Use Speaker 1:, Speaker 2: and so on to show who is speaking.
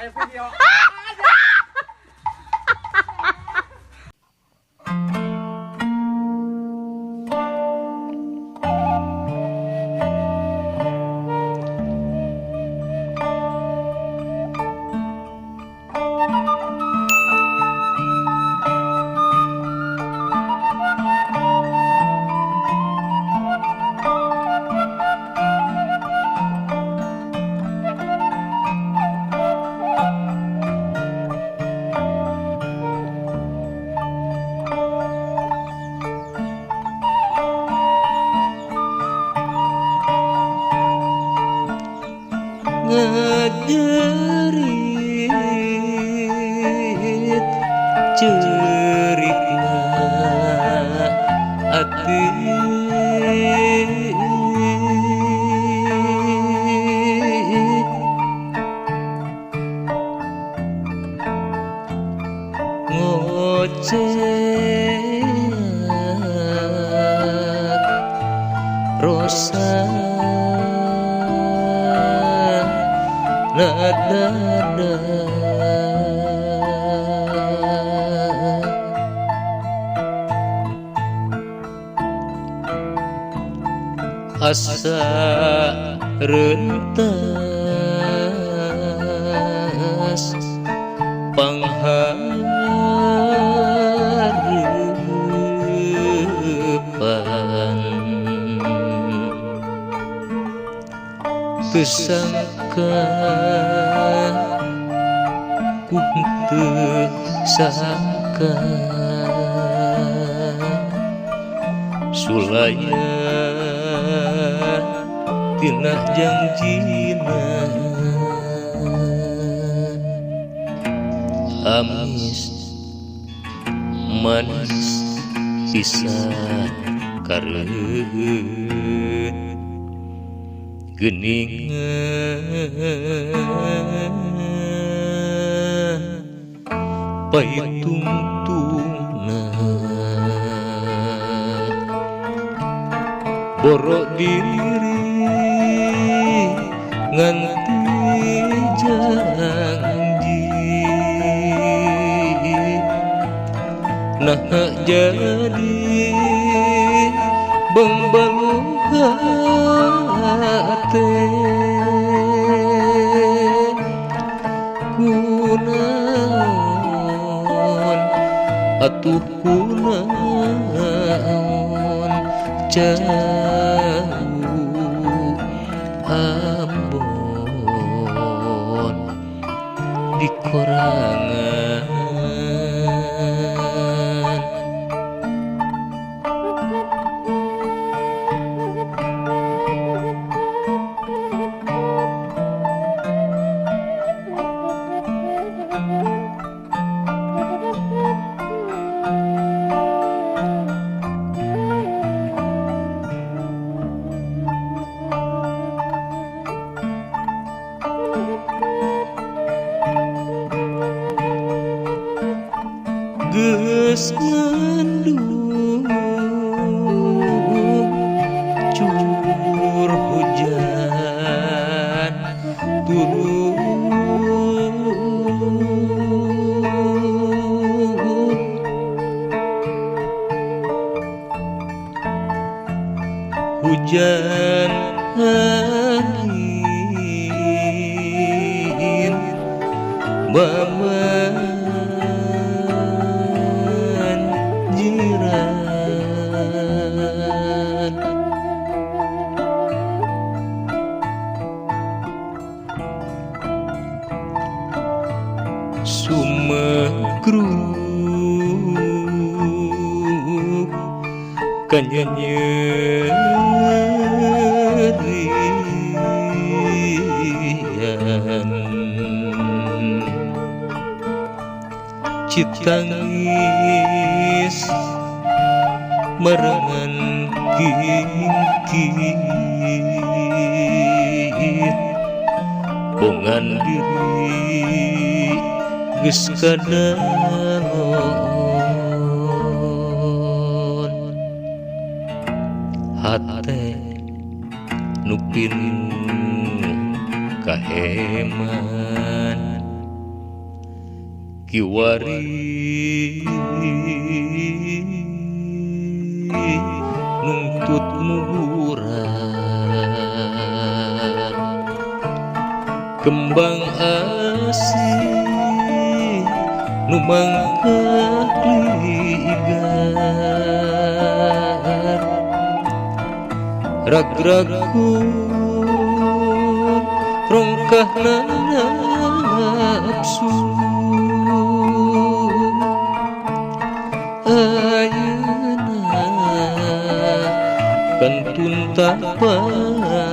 Speaker 1: Ayo video.
Speaker 2: Ngajerit cerikna ati ngoceak rosa nadada asa rentas panghareupan teu sangka ku teu sangka sulaya tina jangjina amis manis pisan kareuheun geuningan paitungtungna boro diri nganti janji nah jadi bangbalu hate kunaon atuh kunaon jauh Ambon di korangan. Geus ngandung cur hujan turun hujan angin baman jiran sumegruk kanyanyerian citangis merengan kingkit bongan diri geus kadalon hate nu pinuh kaheman. Kiwari nungtut muguran kembang asih nu mangkah ligar rag-ragu rongkah nafsu ayeuna kantun tapakna.